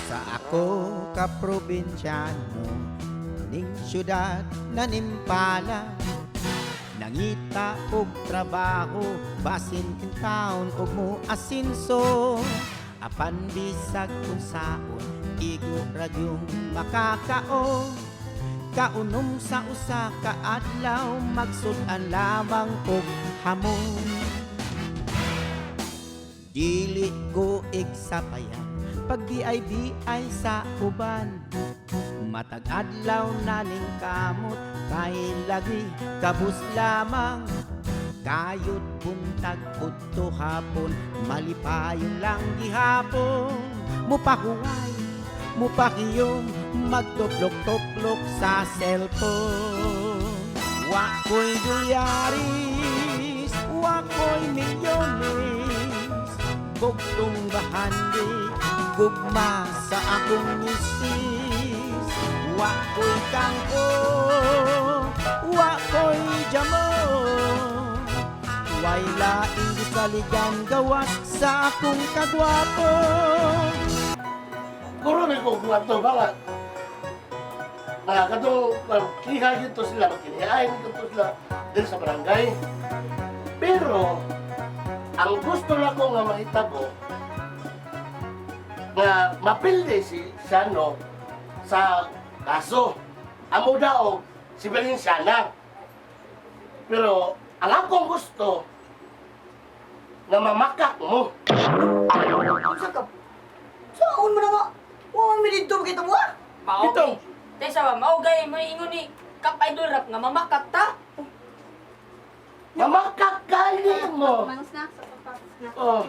Sa ako ka probinsyano ning syudad na nimpala, nangita og trabaho basin in town og mo asinso, apan bisag unsaon igo ra gyung makakaon. Kaunom sa usa ka adlaw, magsud-an lamang og hamon. Dili ko igsapayan pag bi sa uban. Matag adlaw na ning kamot kay lagi kabus lamang. Kayod buntag udto hapon, malipayon lang gihapon. Mupahuway, mupakiyom, magtuplok-tuplok sa cellphone. Wa ko'y dolyaris, wa ko'y milyones, bugtong bahandi, gugma sa akong misis. Wa ko'y kangko, wa ko'y jamo, way laing gisaligan gawas sa akong kagwapo. Kuro na ko kung ato ba nga. Nga katong kiha dito sila, kinihain dito sila din sa barangay. Pero ang gusto na ko nga mahitabo nga mapildi si Shano sa kaso. Amo daog si Valenciana. Pero ang akong gusto nga mamakak mo. Unsa ka? Saon mo na nga? Wa man mi didto kita mo ah. Mao. Ito. Tesa ba, mao gay mo ingon ni Kap Idol Rap nga mamakak ta. Mamakak gani mo. Mang snacks, pang snacks. Oh,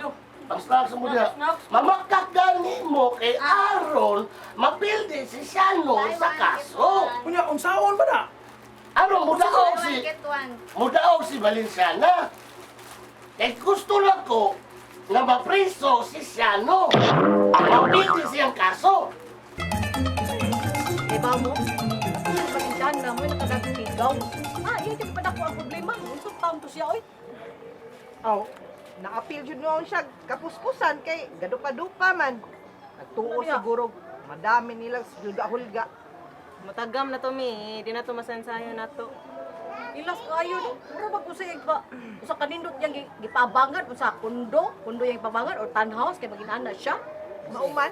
pang snacks mo diha. Snacks. Mamakak gani mo kay Aaron mapildi si Shano Buy sa one, get kaso. one. Unya, unsaon ba na? Ano mudaog Buy one, si get one. mudaog si Valenciana. Kay gusto lang ko nga mapriso si Shano. Mapildi siyang kaso. Eh ba mo? Palintan na mo nakadagsigaw. Ah, iya jud pa dako ang problema. Unsa taon to siya oy? Aw, naapil jud noon siya kapuspusan kay gadupa-dupa man. Nagtuo Ano niya? siguro madami nila hulga-hulga. Matagam na to mi, di na to masansayo na to. Ilas kaayo no. Mura bag usa ba usa kanindot yang gipabangan usa kundo, kundo yang gipabangan or townhouse kay maginana siya. Mauman.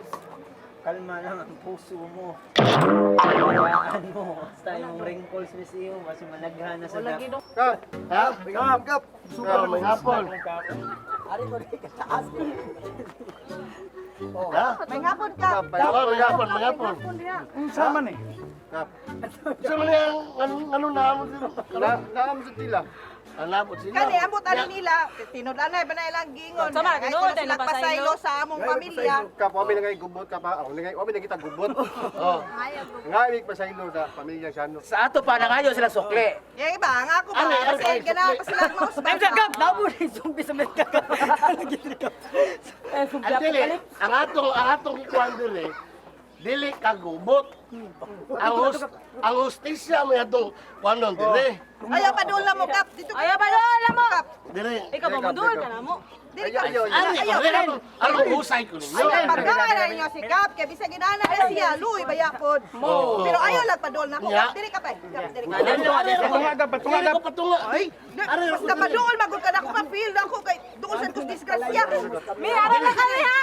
Kalma lang ang puso mo. Hayaan mo. Basta yung wrinkles ni iyo, mas malaghan na sa Wala dap. gid Ha? Kap, kap. Super may hapon. Ari ko rin kataas. Ha? May hapon ka. Oh, may hapon, may hapon. Unsa man eh? Sa man yang ano ano na mo sila? Na sa tila. Anabot sila. Kani ambot ani nila, tinud-anay ba na ilang gingon. Sama, Ay, tinuod kuno ay sila napasaylo. pasaylo sa among pamilya. Kap, wami na ngay gubot ka pa. Ako na ngay, wami na kita gubot. Oh. Nga ibig pasaylo sa pamilya siya no. Sa ato pa nangayo sila sukli. Yung iba, ang ako ba, Ano, ano, kasi ay, ganahan pa sila mausbay. Ay, Kap, nabo ni zombie sa Amerika. Eh, Ang dili, ang atong gikuan dili, dili kagubot. Ang hustisya mo atong kuanon dili. Ayaw pa doon mo, Kap. Dito Ayaw pa doon na mo. Kap. Dili. Ikaw ba mundul ka na mo? Dili ka. Ayaw, Ari, Ayaw, ari, anong anong husay ko ninyo? Ayaw, pagkawa na ninyo si Kap, kay bisag ginana na siya, luy bayapod. Oo. Pero ayaw lang pa doon na ako, Yeah. Kap. Dili ka pa. Kap, dili ka. Ari, ari, Patunga ka, patunga Dili ka. ko patunga. Ay, Ari, ako basta dili. maduol magud ka na ako, ma-feel na ako kay duol sa kong disgrasya. Mi, ara na kami ha.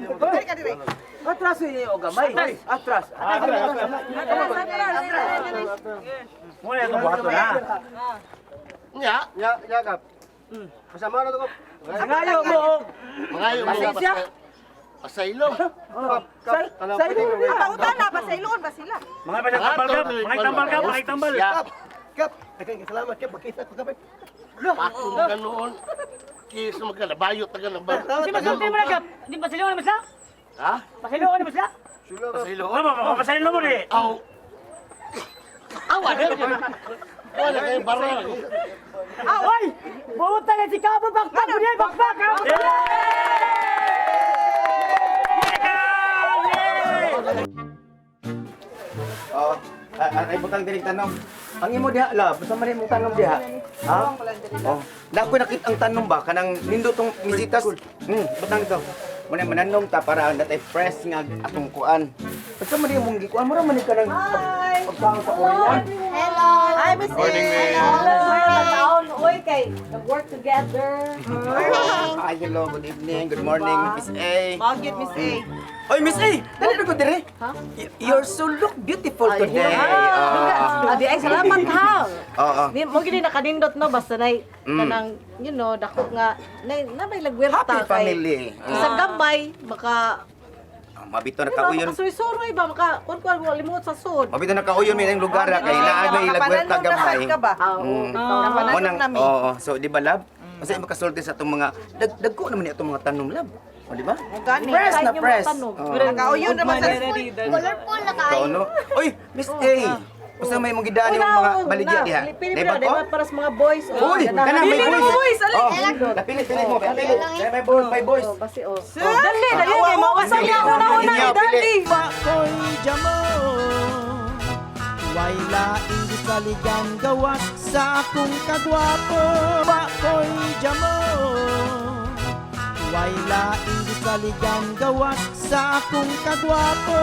Dili ka dili. Atras ini o gamay. Atras. Muna itong buhato na. Nya, Nya, nya kap. Kasama na to kap. Nangayo mo. mangayo mo Pasensya. Pasaylo. Kap, kap. Tanaw Sa ilo pa Ang pangutana, pasayloon ba sila? Mga pa tambal ka, mga tambal ka, mga tambal. Kap, Kap, daghang salamat kap, makita ko kap. Ako ganoon. Kis magkalabayot taga ng ba. Di ba sulti mo na Kap? Di ba sila mo sila? Ha? Pasaylo mo sila? Sula kap. Pasaylo. Ano ba, pasaylo mo di. Aw. Awa na. Wala kayo bara. Oy! Buot na si Kabo bakbak mo niya, bakbak! Oh. Ay butang diri tanom. Ang imo diha love, basta man imong tanom diha. Ha? Oh. Na ako nakita ang tanom ba kanang nindot tong misitas. Butang to. Muna mananom ta para natay fresh nga atong kuan. Basta man imong gikuan mo ra man ni kanang pagkaon sa Korean. Hello. Hi, Miss A. Hello, taon oy kay nag-work together. Hi, hello, good evening, good morning, Miss A. Magyud, Miss A. Oy, Miss A, dali na ko dire. You're so look beautiful today. Ah. Abi ay salamat ha. Oo. Di mo gini nakanindot no basta nay kanang dako nga nay na may lagwerta Happy family. Sa gamay maka Ah, mabito na diba, kauyon. makasuroy-suroy ba maka kun kun limot sa sud. Mabito na kauyon may lugar ah, kay naa may lagwerta Nakapananong na gamay. sad ka ba? Ah, oo. Nakapananong Mo nang na mi. oo, so di ba lab? Kasi makasulti sa atong mga dagko naman ni atong mga tanom lab. O di ba? Gani. Fresh na Kahit yung mga fresh. tanom. Oo. Nakauyon naman sa Colorful na Ikaw, kayo. no? Oy, Miss A. Usa may mong gidaan yung mga baligya diha. Pili Nay pili bag-o? ba para sa mga boys. oh, Uy, ganahan. kanang may Pili na boys. mo, boys, alay. Oh, napili pili mo, pili. May boys, may boys. Oh, basi oh. Dali, dali kay mawasal niya ako na una ni Inyo, pili. Dali. Wa ko'y jamo. Way laing gisaligan gawas sa akong kagwapo. Wa ko'y jamo. Way laing gisaligan gawas sa akong kagwapo.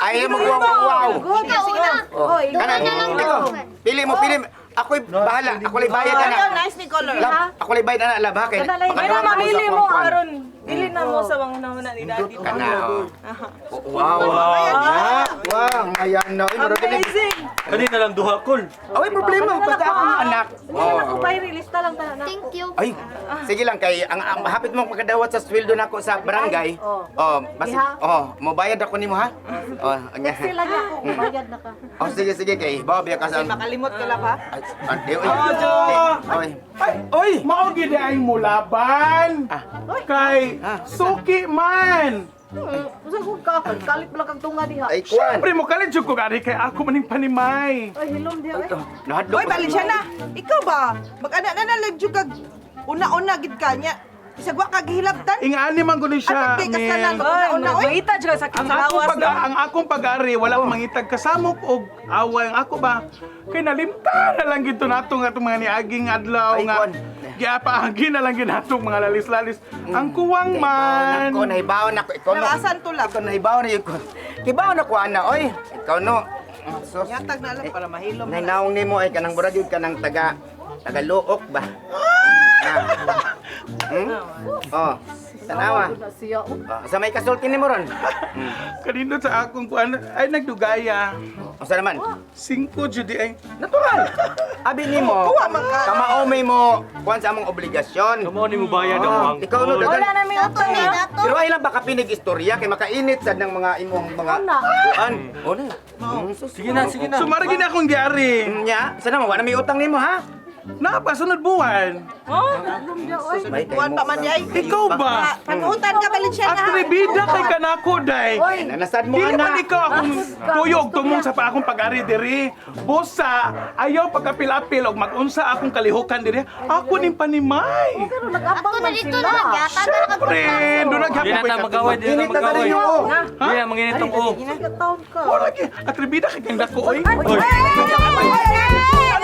Ay, mo wow, wow. Good. Ikaw una. Oh, Oy, kanang na lang ikaw. daw. Pili mo, pili mo. Ako'y bahala. Ako lay bayad Ayo, ana. nice ni color. Lab, ako lay bayad ana lab ha kay. Kanalay. May makadawat na ako sa mamili mo akong kuwan. aron. Dili na mo sa bang una ni Daddy. Kana. Oh. Wow. Wow. Wow, ayan na. Uy, murag gani. Amazing. Kanina lang duha kol. Ay, problema basta akong anak. Hindi na ako pa lista lang tanan na. Thank you. Ay, sige lang kay ang hapit mo makadawat sa sweldo nako sa barangay. Oh. Oh, basi Diha? oh, mobayad ako nimo ha. Oh, anya. Sila niya ako, bayad na ka. Oh, sige sige kay bawo biya ka sa Makalimot ka lang ha. Ay, ay, oy. Ay, oy! Mao gid ay mulaban. Kay suki man. Usa ko ka, kalit pala kang tunga diha. Ay, kuan. Siyempre mo kalit jud ko gani kay ako maning panimay. Ay, hilom diha. Ito, nahadlok. Oy, bali siya na. Ikaw ba? Mag-ana na na lang jud kag una-una gid ka niya. Bisag wa ka gihilabtan. Ingani man gud ni siya. Anak kay kasalan Mel. Oy, una-una oy. mangita jud ka sakit Ang sa akong lawas. pag ang akong pag-ari wala akong mangitag kasamok og away ang ako ba kay nalimta na lang gito nato nga atong mga niaging adlaw Ay, nga kuan. giapaagi na lang gid natong mga lalis-lalis ang kuwang man. Nako, nahibaw na ko. Ikaw no. Nakasan to lab. Ikaw nahibaw na yun ko. Kibaw na ko ana, oy. Ikaw no. Sus. Yatag na lang para mahilom. Nay naong nimo ay kanang burag yun kanang taga tagaluok ba. Hmm? Oh, tanawa. Na siya. oh. Oh, sa may kasulti nimo ron. Kanindot sa akong kuan ay nagdugaya. Unsa naman? Singko jud di ay. Natural. Abi nimo. Kuha man ka. Kamaomay mo kuan sa among obligasyon. Kamo ni mo bayad ang Oh, ang. ikaw no dagan. Wala na may Dato utang ni ha. dato. Pero ay lang baka pinig istorya kay makainit sad ng mga imong mga Una. kuan. Una. Sus. Sige na, sige na. Sumara gid akong giari. Nya, sana mo wala may utang nimo ha. Napa sunod buwan. May kay Buwan mo pa man di ay. Ikaw ba? Panuhutan ka balik siya na. ha. Atribida kay kanako day. Nanasad mo Dili ana. man ikaw akong tuyog tumong sa pa akong pag-ari diri. Busa, ayaw pagkapil-apil og mag-unsa akong kalihukan diri. Ako ning panimay. Pero nag-abang Ako na man dito sila. na lang. Yata na lang. Pre, doon Di naghapon na ta magaway, di na ta Init na sa magaway. ninyo. oh. Di na manginitong o. Sige, taon ka. Wala gi, atribida kay kang dako oy. Oy.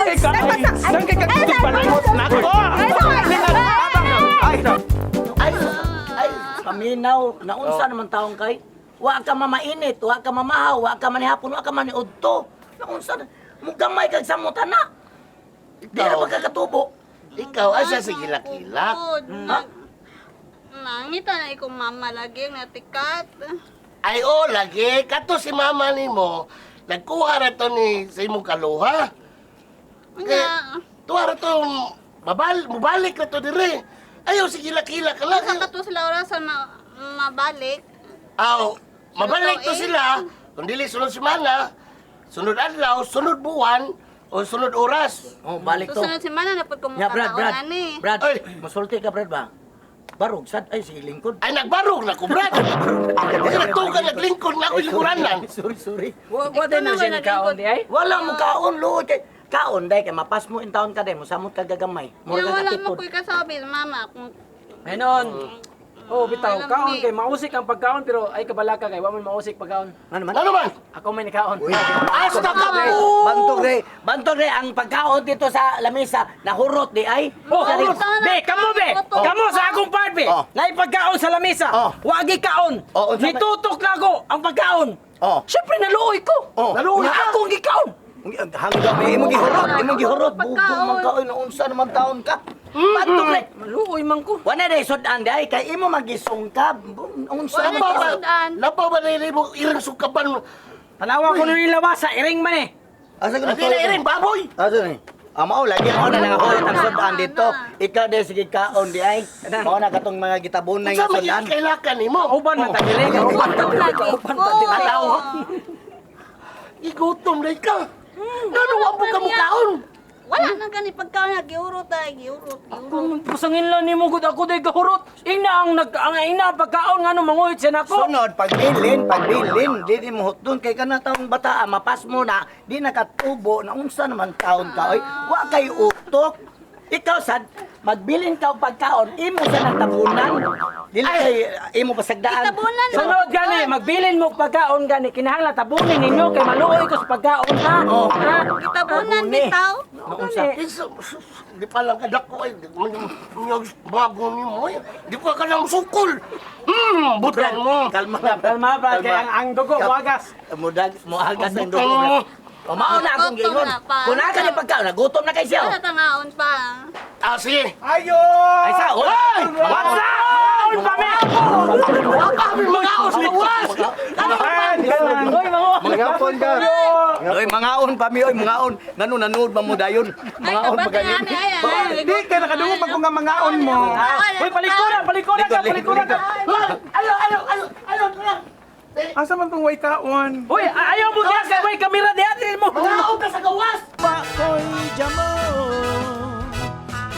Ay, ka. Saan kay kagtutog palangos nako? Ay, Ay, ay, Paminaw, naunsa naman taong kay. Wa ka mamainit, wa ka mamahaw, wa ka manihapon, wa ka maniudto. Naunsa na, mugamay kag samutan na. Di na Ikaw. magkakatubo. Ikaw, asa sa gilak-gilak? Nangita na ikong mama lagi ang natikat. Ay, oh, lagi. Kato si mama nimo, nagkuha ra to ni sa imong kaluha. Nga, Tuwa ra to, babal, mubalik ra to dire. Ayaw, sige gilak-gilak ka lang. sa kato sila orasan mabalik. Aw, mabalik to Sunod sila. Kung dili sunod semana, sunod adlaw, sunod buwan, o sunod oras. Oh, balik to. Susunod semana na pud ko Ya, Brad, Brad. mukataon ani. Brad, Oy. masulti ka, Brad ba? Barog, sad, ay, sige, lingkod. Ay, nagbarog na ko, Brad. Kasi nagtugan, naglingkod na ako ilingkuranan. Sorry, sorry. Wa din na naman siya ni kaon naglingkod. di ay. Wala mo kaon, luod kay kaon dai kay mapas mo in taon ka dai, mosamot ka gagamay. Nga Mura ka wala mo katipod. ko'y kasabi mama kung Menon. Oh, bitaw Alam kaon ni. kay mausik ang pagkaon pero ay kabalaka kay wa man mausik pagkaon. Ano man? Ano man? Ako may nikaon. Asta ka po! Bantog re, bantog re ang pagkaon dito sa lamesa nahurot di ay. Oh, Sa rin- be, kamo be. Gutom. Kamo sa akong part be. Oh. Naipagkaon sa lamesa. Oh. Wagi kaon. Oh, unsa man- Nitutok na ako ang pagkaon. Oh. Siyempre naluoy ko. Oh. Naluoy akong gikaon. Hanggang may imong gihurot, imong gihurot bugtong man kaoy na unsa naman taon ka. Bantog re. Maluoy man ko. Wala na sudan di ay kay imo magisungkab. Unsa Wala man na taon? sudan. Labaw ba na mo iring sukaban? Tanawa ko nung ilawa sa iring man eh. Asa ko Hindi na iring baboy! Asa ni? Ah, mao lagi ako na nangahurot ang sudan dito. Ikaw di sige kaon di ay. Mao na katong mga gitabunay Unsa nga man sudan. kailakan nimo? Uban man ta diri. Uban ta Gutom diri. lagi Uban ko. ta diri. Tanaw. Igutom na ka. Ngano wa po ka mukaon? Wala na gani pagkaon na giurot ay giurot. giurot. Kung pusangin lang nimo gud ako day gahurot. Ina ang nag ang ina ang pagkaon ngano manguhit siya nako. Sunod pagbilin, pagbilin, di di mo hutdon kay kana taong bata mapas mo na, di nakatubo na unsa naman taon ka oy. Wa kay utok. Ikaw sad magbilin ka og pagkaon, imo sa nang tabunan. Dili kay imo pasagdaan. Itabunan mo. Sunod gani, magbilin mo og pagkaon gani, kinahanglan tabunin ninyo kay maluoy ko sa pagkaon ha. Oh. Ha? Itabunan Tabuni. bitaw. Naunsa? Di pa lang kadak ko ay bago nimo ay. Di pa ka lang sukol. Butang mo. Kalma na. Kalma ba kay ang dugo wagas. Mudag moagas ang Butang dugo. mo. O mao na akong Gutom giingon. na pa. Kung naa ka ni pagkaon, nagutom na kay siya. Wala tangaon pa. Ah, sige. Ayo! Ay sa, oy! What's up? Pa me! Kami mga gawas! Oy, mango. Mangapon ka. Oy, mangaon pa mi oy, mangaon. Ngano nanood man mo dayon. Ay, Mangaon pa kabat na gani. ani ay ay. Di kay nakadungog pag kung nga mangaon mo. Oy, palikuran, palikuran ka, palikuran ka. Ayo, ayo, ayo, ayo, ayo. Asa man tong way kaon? Oy, ayaw mo diha kay way kamera diha dili mo. Mangaon ka sa gawas! Pakoy jamo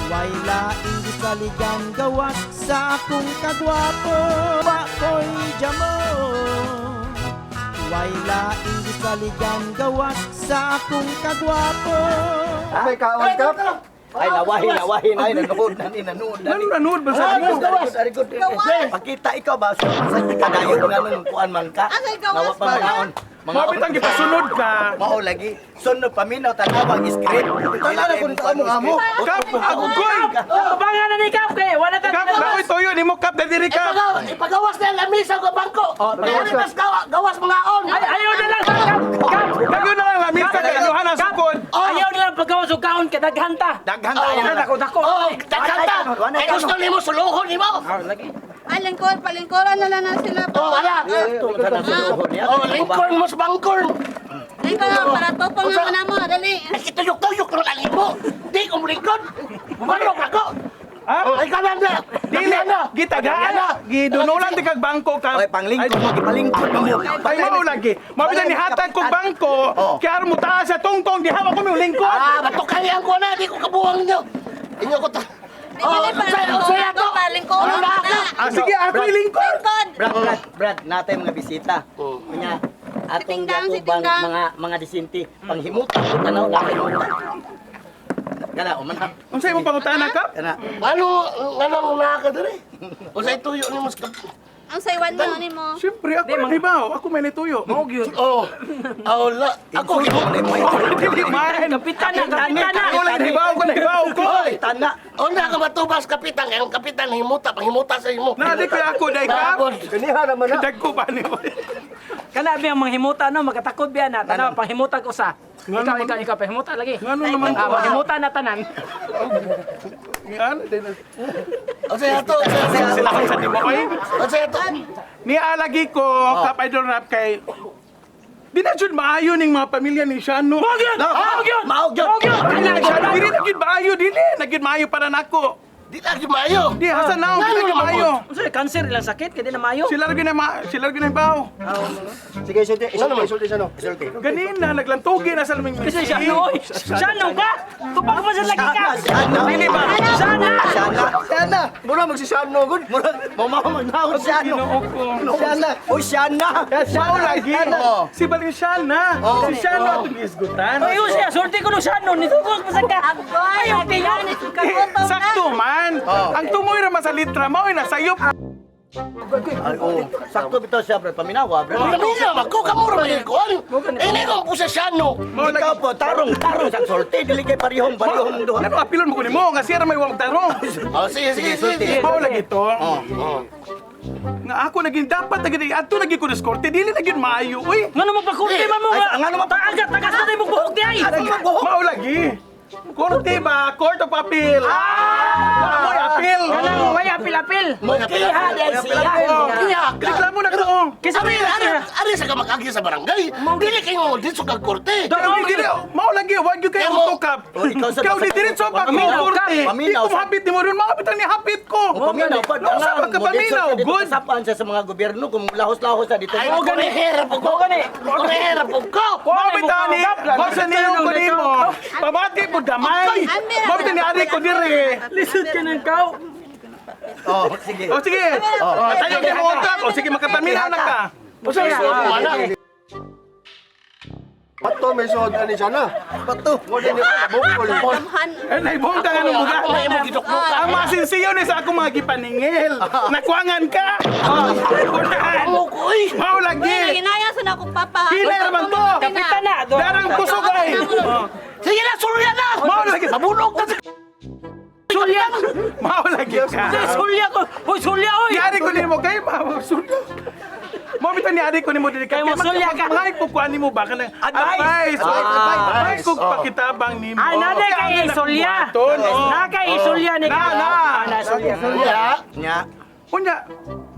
Way laing gisaligan gawas sa akong kagwapo. Pakoy jamo Way laing gisaligan gawas sa akong kagwapo. Ay, kaon ka. Ay, lawahin, lawahin. Ay, nanood na ni, nanood na Ngano ni. nanood ba sa mo? Gawas, ari good. Pakita ikaw ba so sa kadayon nga nung kuan man ka. Asay gawas Nawa pa ba? mangaon. Mao bitang gipasunod ka. Mao lagi. Sunod paminaw tanawang script. Tanaw na kung amo amo. Kap, agoy! Tubangan na ni Kap kay wala ta. Kap, nakoy tuyo nimo kap diri kap. Ipagawas na ang lamisa ko bangko. Kaya mas gawas mangaon. Ay, ayaw na lang Kap. Kap. Dayon na lang lamisa kay Johanna sukod. Ayaw na lang pagkawas og kaon kay daghan ta. Daghan tayo. Daghan dako dako. Oh, daghan ta. Ay gusto nimo suluhon nimo. Ay, lingkor, palingkoran na lang na sila. Oh, wala. Oh, lingkor mo sa bangkor. Lingkor na, para tupong na mo na mo, dali. Ay kituyok-tuyok ron ang imo. Di ko lingkod. Manok ako. Ha? Oh, ikaw lang na. Dili gitagaan. Gidunulan di kag bangko ka. Oy, panglingkod mo, gipalingkod mo. Ay mao lagi. Mao bitang nihatag kog bangko, Oh. kay aron mo taas sa tungtong diha ko mi lingkod. Ah, batukayan ko na, di ko kabuang ninyo. Inyo ko ta. Di ba Oh, para unsay ato? Palingkoran Ano na na. ka? Ah, sige, ako lingkod. Lingkod. Brad, Brad, Brad, natay mga bisita. Kunya, atong Sitinggang, giatubang sitinggang. mga disinti, panghimuta ko tanaw na himuta. Kana o man. Unsa imong pangutana kap? Kana. Ano, ano na ka diri? Unsay tuyo nimo sa Ang saywan mo ni mo. Siyempre, ako rin hibaw. Ako may nituyo. Mao gyud. Oh. Oh, la. Ako Dili man. Kapitan na, kapitan na. Ako lang hibaw ko na hibaw ko. Tana. Una ka matubas kapitan, kay ang kapitan himuta, panghimuta sa imo. Na di kaya ako day kap. Kaniha naman na. Dagko ba ni? Kana bi ang manghimuta no, makatakod biya na. Tanaw panghimutag usa. Ikaw, ikaw, ikaw, panghimuta lagi. Ngano naman Ah, to? panghimuta na tanan. Ngano din. Unsay ato? Sila ko sa nimo oy. Unsay ato? Ni alagi ko kap idol rap kay Di na jud maayo ning mga pamilya ni Shano. Mao gyud! Mao gyud! Mao gyud. Mao gyud! Dili na Shano, dili na gyud maayo, dili na gyud maayo para nako. Di lagi maayo. Di hasan na, di na gyud maayo. Unsa cancer ilang sakit kay di na maayo. Sila ra gyud na sila ra gyud na hibaw. Sige, isulti, isulti, isulti siya no. Isulti. Ganina naglantugi na sa laming Kasi siya no, oy. Siya no ka. Tubag mo sa lagi ka. Sana. Dili ba? Sana. Sana. Sana. Mura magsisano gud. Murag mamaw magnaon siya no. Ginoo ko. Sana. Oy sana. Mao lagi. Oo. Si Valenciana. Si Shano atong giisgutan. Oy, siya sulti ko no siya no, nitugog pa sa ka. Agoy, Ayaw tingog. kagutom na. Sakto man. Ang tumoy ra man sa litra mao na sayop. Ay, oh. Sakto bitaw siya, Brad. Paminawa, Brad. Paminaw ako kamo ra man ko. Ini ko po sa Shano. Ikaw po, tarong, tarong sa sorte. Dili kay parihong, parihong duha. Ano apilon mo ko nimo nga siya ra may wag tarong. Oh, sige, sige, sige. Mao lagi to. Oh. Nga ako naging dapat naging adto lagi ko diskorte dili lagi maayo uy. Ngano magpakurti man mo Ay, nga? ngano Taga tagas na imong buhok di ay. Mao lagi. Korte ba? Court of appeal. Ah! Mo appeal. Kanang way apil-apil. Mukiha din siya. Kiya ka. Reklamo na ko. Kinsa Ari, may ari, ari sa ka makagi sa barangay. Dili kayo dito ka korte. Kaya dili mao lagi wag gyud kayo Kaya mo- utukap. Oh, ikaw sa- Kaya di diretso pa ko Paminaw ka. korte. Di Paminaw ko sa- hapit nimo ron, mao bitang ni hapit ko. O, paminaw pa. Ano sa Dangan, pagkapaminaw? Good. Kasapan siya sa mga gobyerno kung lahos-lahos sa dito. Ay, korehera po ko. Korehera po ko. Mao bitang ni mao sa niyo ko nimo. Pamati po damay. Mao bitang ni ari ko dire. Lisod ka ng kaw. Oh, sige. O sige. O tayo kay mo utak. O sige makapaminaw na ka. O sige, wala. Pato may suod ani siya na. Pato. Mo din niya bukol. Damhan. Eh, naibong ka nga ng buga. Ako may imong gidukdukan. Ang masinsiyo ni sa akong mga gipaningil. Nakuangan ka. Oh, unahan. Amo ko oy. Mao Uy, lagi. naginaya sa na akong papa. Hinay naman to. Kapitan na. Darang kusog ay. Oh, Sige na, sulya na. Mao lagi. Mabulog ka sa Sulya. Mao lagi ka. Sulya ko. Hoy, sulya oy. Yari ko nimo kay mao sulya. Mao bitan ni ari ko nimo dili Kay mo sulya ka. Mga ko nimo ba kanang Advice. advice. Advice ko pakitabang nimo. Ah, na kay isulya. Na kay isulya ni Na, na. Ah, na sulya. Sulya. Nya. Unya,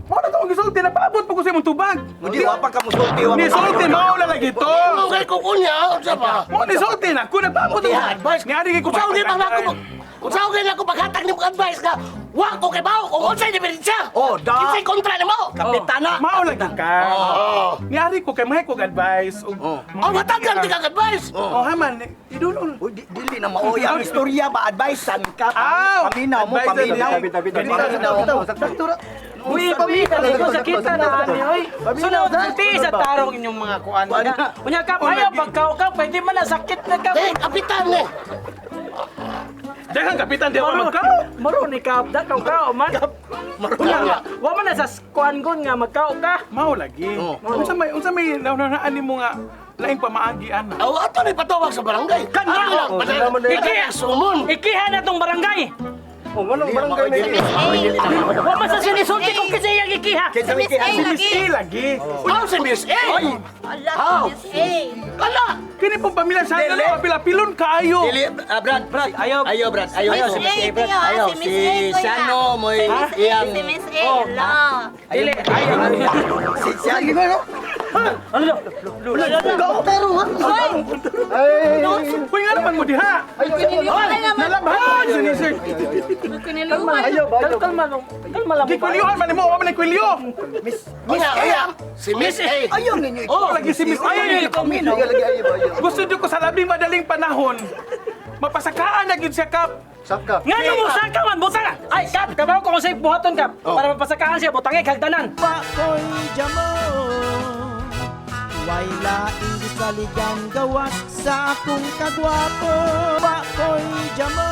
mao na tong gisulti na paabot po ko sa imong tubag. Hindi, wa pa ka musulti. wa pa Ni ka sulti mao na lagi to. Amo kay ko kunya, unsa ba? Mo ni sulti na ko nagpaabot Mukiha, ako. advice. Ni ari kay ko Kung saan pa ako Kung saan kay ako paghatag nimo advice ka, wa ko kay bawo kung unsay diferensya. Oh, da. Kinsay kontra nimo? Kapitana. Mao lagi ka. Oh. Ni ari ko kay may kog advice. ug Oh. Oh, matagan ti kag advice. Oh, haman, idulon. Uy, dili na maoy ang istorya ba advice ka? Aw! Paminaw mo, Advice, paminaw. Tabi tabi tabi. Paminaw mo. Sakto ra. Uy, pamita ko sakita na ani oy. Sunod ti sa tarong inyong mga kuan. Unya ka ayaw pagkaw ka pwede man na sakit na ka. Eh, kapitan eh. Daghang kapitan di ako magkao. Maroon ni ka da kaw ka man. Maroon. Wa man na sa kuan gon nga magkaw ka. Mao lagi. Oh. Unsa may naunaan nimo nga laing pamaagi ana? Aw, ato na ipatawag sa barangay. Kana Oh, salamat na. Iki sumon. Ikiha na tong barangay. Oh, nganong barangay na ini? Wa man sa sinisulti kung kinsa iyang ikiha. Kinsa Si Miss may A Si Miss lagi. A lagi. Aw, si Miss A. Ala, How? si Miss A. Kala. Kini pong pamilya sa Dili. ano apil-apilon kaayo. Dili, ah, Brad, Brad, Ayaw. ayaw, Brad, ayaw, Miss si Miss A, A, Brad, tiyo, ah, ayaw, si Miss si A, kuya. Shano, mo'y Si Miss A, iyang, si Miss A, ala. Dili ayaw. si Shano, Ano? Ay! Uy nga naman mo diha. Kiniluhan naman. Nalabhan si ni sir. Kiniluhan. Ayaw ba? Ayaw. Kalma lang. Kalma lang. Gikwilyohan man nimo, wa man kwilyo. Miss, Miss A. Si Miss A. ayaw ninyo, Oh, lagi si Miss A. Ayaw, paminaw. Lagi lagi ayaw ba? Ayaw. Gusto jud ko sa labing madaling panahon. Mapasakaan na gyud siya kap. Saka. Ngano mo saka man butang. Ay kap, kabaw ko kung sa buhaton kap. Para mapasakaan siya butangi hagdanan. Pa ko'y jamo Way laing gisaligan gawas sa akong kagwapo. Wa ko'y jamo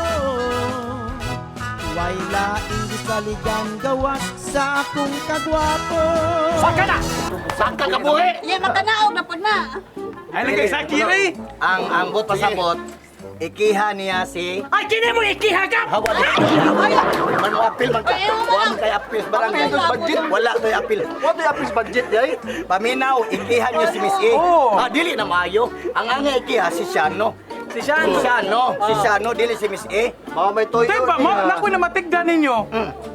Way laing gisaligan gawas sa akong kagwapo. Saka na. Saka ka buhi. Ya, makanaog na po na. Ay lagi sa kiri. Ang ambot pasabot, ikiha niya si Ay kini mo ikiha kap. Hawa Man mo apil man ka. Ay, ayaw Wa man kay apil sa barangay. Budget. Wala to'y apil. What the apis budget yay? Paminaw, ikiha niyo si Miss A. Oo. Ah, dili na maayo. Ang angay ikiha si Shano. Si Shano. Si Shano, si Shano dili si Miss A. Mga may toyo. Diba, mo, naku na matigda ninyo.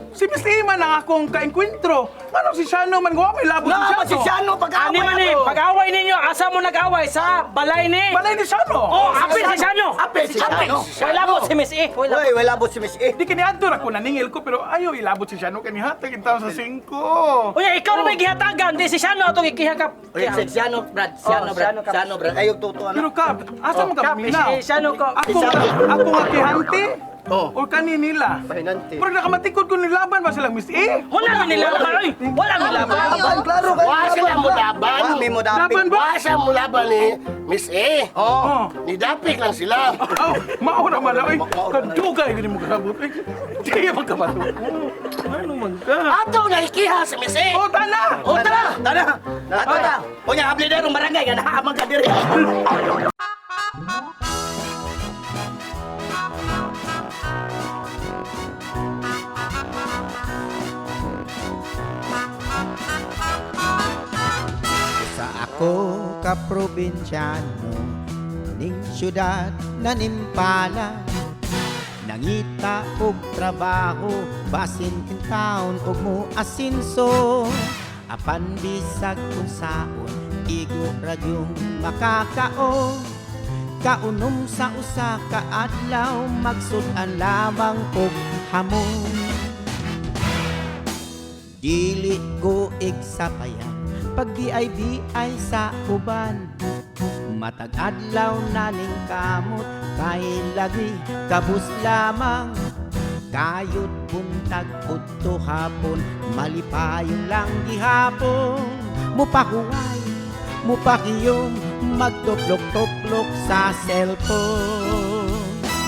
Si Miss A man ang akong kaengkwentro. Ano si Shano man gawa may labot Nga si ba si Shano. Shano pag-away Ani man eh, ato. pag-away ninyo, asa mo nag-away sa balay ni? Balay ni Shano. Oh, apil si Shano. Apil si Shano. Wala mo si Miss A. Wala. Uy, wala po si Miss A. Di kini adto ra ko naningil ko pero ayaw ilabot si Shano kani hatag in taon sa 5. Unya, ikaw na may gihatagan, di si Shano atong ikiha kap. Uy, si Shano, Brad. Shano, Oh, Brad. Shano ka. Shano, Brad. Ayaw tuto ano. Pero kap, asa mo ka Kap, paminaw? si Shano ko. Ako ako nga kihante. Oh. O kani nila. Pahinante. Pero nakamatikod ko nilaban ba silang Miss A? Wala man nilaban, oy. Wala nilaban. Laban, klaro kayo. Wa sila mo laban. Wa may mo dapit. Laban ba? Wa siya mo laban ni Miss A. Oh. Oh. Nidapik lang sila. Oh, mao na man oy. Kadugay gani mo kasabot. Ay, di man kabato. Ano man ka? Ato na ikiha sa misi. Oh, tana! O tara! Tara! Ato na! Unya abli na rong barangay nga naamang ka diri. Sa ako ka probinsyano ning syudad na nimpala, nangita og trabaho basin kin taon og mo asinso, apan bisag unsaon igo ra gyung makakaon. Kaunom sa usa ka adlaw, magsud-an lamang og hamon. Dili ko igsapayan pag di ay sa uban. Matag adlaw na ning kamot kay lagi kabus lamang. Kayod buntag udto hapon, malipayon lang gihapon. Mupahuway, mupakiyom, magtuplok-tuplok sa cellphone.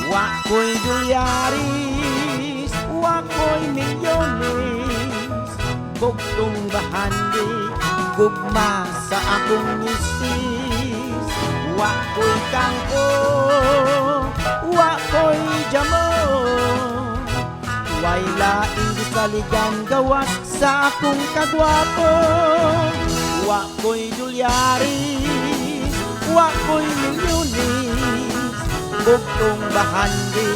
Wa ko'y dolyaris, wa ko'y milyones, bugtong bahandi, gugma sa akong misis. Wa ko'y kangko, wa ko'y jamo, way laing gisaligan gawas sa akong kagwapo. Wa ko'y dolyaris, wa ko'y milyones, bugtong bahandi,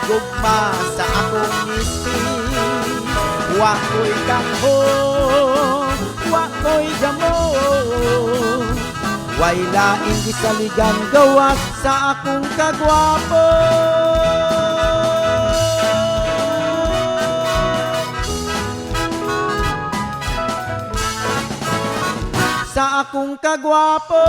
gugma sa akong misis. Wa ko'y kangho, wa ko'y damo, way laing gisaligan gawas sa akong kagwapo. Sa akong kagwapo.